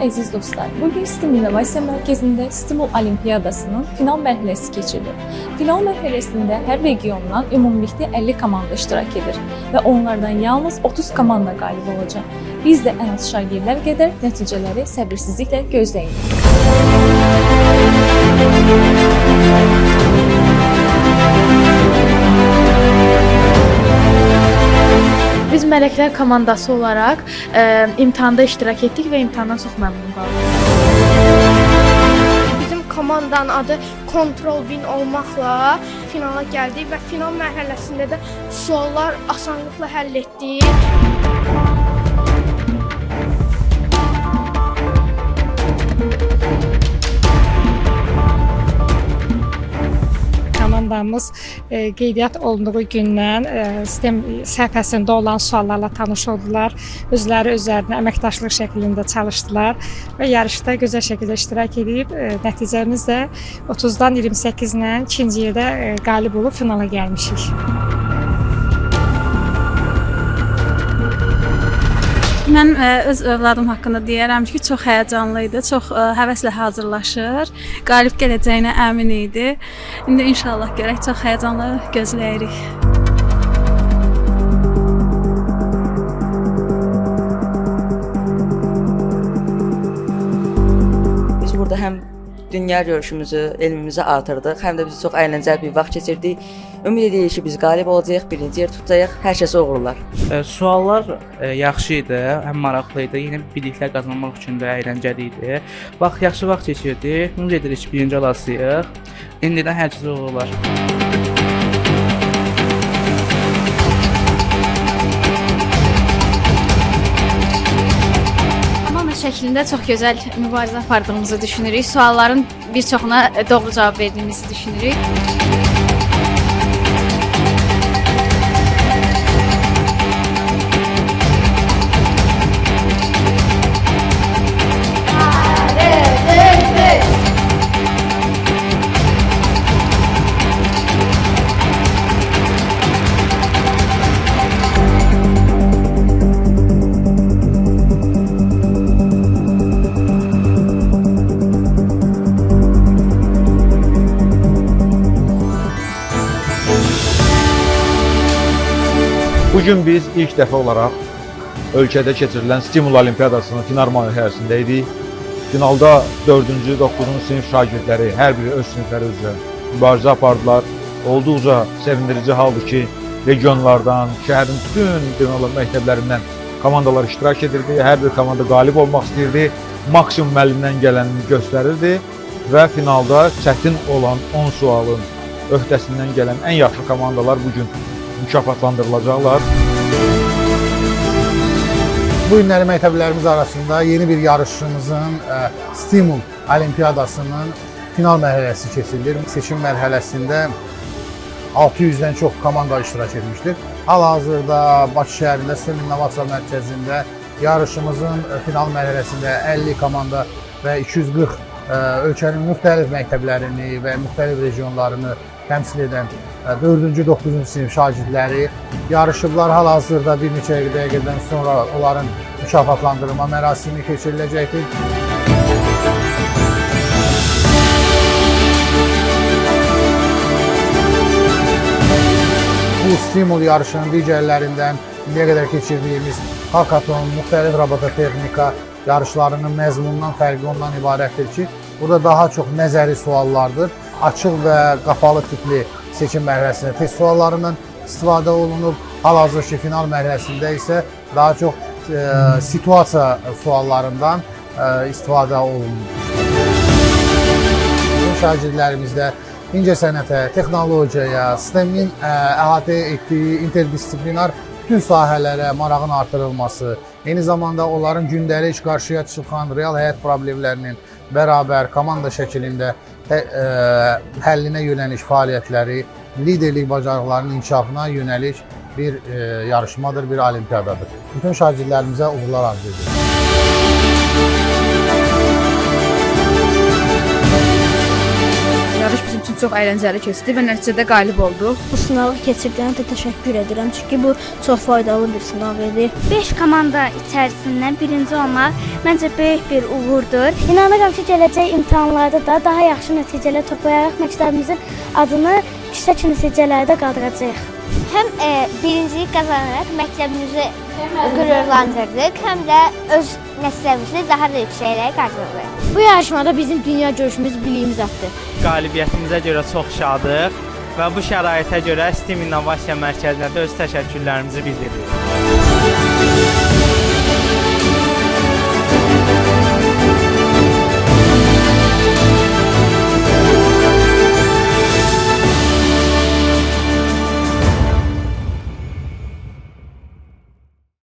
Əziz dostlar, bugün STEM İnnovasiya Mərkəzində Stimul Olimpiyadasının final mərhələsi keçirilir. Final mərhələsində hər regiondan ümumilikdə 50 komanda iştirak edir və onlardan yalnız 30 komanda qalib olacaq. Biz də ən az şagirdlər qədər nəticələri səbirsizliklə gözləyirik. Biz Mələklər komandası olaraq imtahanda iştirak etdik və imtahandan çox məmnun qaldıq. Bizim komandanın adı Control Win olmaqla finala gəldik və final mərhələsində də suallar asanlıqla həll etdik. Komandamız qeydiyyat olunduğu gündən sistem səhifəsində olan suallarla tanış oldular. Özləri özlərinə əməkdaşlıq şəklində çalışdılar və yarışda gözəl şəkildə iştirak edib nəticəmiz də 30-dan 28 ilə ikinci yerdə qalib olub finala gəlmişik. Mən öz övladım haqqında deyərəm ki, çox həyəcanlı idi, çox həvəslə hazırlaşır, qalib gələcəyinə əmin idi. İndi inşallah görək, çox həyəcanla gözləyirik. Biz burada həm dünya görüşümüzü, elmimizi artırdıq, həm də biz çox əyləncəli bir vaxt keçirdik. Ümid edirik ki, biz qalib olacağıq, birinci yer tutacağıq. Hər kəsə uğurlar. Suallar yaxşı idi, həm maraqlı idi, yeni biliklər qazanmaq üçün də əyləncəli idi. Vaxt yaxşı vaxt keçirdik. Ümid edirik ki, birinci olasıyıq. İndidən hər kəsə uğurlar. Komanda şəklində çox gözəl mübarizə apardığımızı düşünürük. Sualların bir çoxuna doğru cavab verdiyimizi düşünürük. Bugün biz ilk dəfə olaraq ölkədə keçirilən Stimul Olimpiyadasının final mərhələsində idik. Finalda 4-cü, 9-cu sinif şagirdləri hər biri öz sinifləri üzrə mübarizə apardılar. Olduqca sevindirici haldır ki, regionlardan, şəhərin bütün demək olar məktəblərindən komandalar iştirak edirdi. Hər bir komanda qalib olmaq istəyirdi. Maksimum əlindən gələnini göstərirdi və finalda çətin olan 10 sualın öhdəsindən gələn ən yaxşı komandalar bugün mükafatlandırılacaqlar. Bu günləri məktəblərimiz arasında yeni bir yarışımızın Stimul Olimpiyadasının final mərhələsi keçirilir. Seçim mərhələsində 600-dən çox komanda iştirak etmişdir. Hal-hazırda Bakı şəhərində STEM İnnovasiya Mərkəzində yarışımızın final mərhələsində 50 komanda və 240 ölkənin müxtəlif məktəblərini və müxtəlif regionlarını təmsil edən 4-cü, 9-cu sinif şagirdləri yarışıblar. Hal-hazırda bir neçə dəqiqədən sonra onların mükafatlandırılma mərasimi keçiriləcəkdir. Bu stimul yarışının digərlərindən indiyə qədər keçirdiyimiz hakaton, müxtəlif robototexnika yarışlarının məzmunundan fərqi ondan ibarətdir ki, burada daha çox nəzəri suallardır. Açıq və qapalı tipli seçim mərhələsində test suallarından istifadə olunub. Hal-hazırki final mərhələsində isə daha çox situasiya suallarından istifadə olunur. Bizim şagirdlərimizdə incəsənətə, texnologiyaya, STEM-in əhatə etdiyi interdisiplinar bütün sahələrə marağın artırılması, eyni zamanda onların gündəlik qarşıya çıxan real həyat problemlərinin bərabər komanda şəklində həllinə yönəlik fəaliyyətləri, liderlik bacarıqlarının inkişafına yönəlik bir yarışmadır, bir olimpiyadadır. Bütün şagirdlərimizə uğurlar arzu edirəm. Yarış bizim üçün çox əyləncəli keçdi və nəticədə qalib olduq. Bu sınağı keçirdənə də təşəkkür edirəm, çünki bu çox faydalı bir sınaq idi. 5 komanda içərisindən birinci olmaq məncə böyük bir uğurdur. İnanıram ki, gələcək imtahanlarda da daha yaxşı nəticələr toplayaraq məktəbimizin adını yüksək nəticələrdə qaldıracağıq. Həm birincilik qazanaraq məktəbimizi qürurlandırdıq, həm də öz nəticəmizi daha da yüksəklərə qaldırdıq. Bu yarışmada bizim dünya görüşümüz, biliyimiz artdı. Qalibiyyətimizə görə çox şadıq və bu şəraitə görə STEAM İnnovasiya Mərkəzinə də öz təşəkkürlərimizi bildiririk.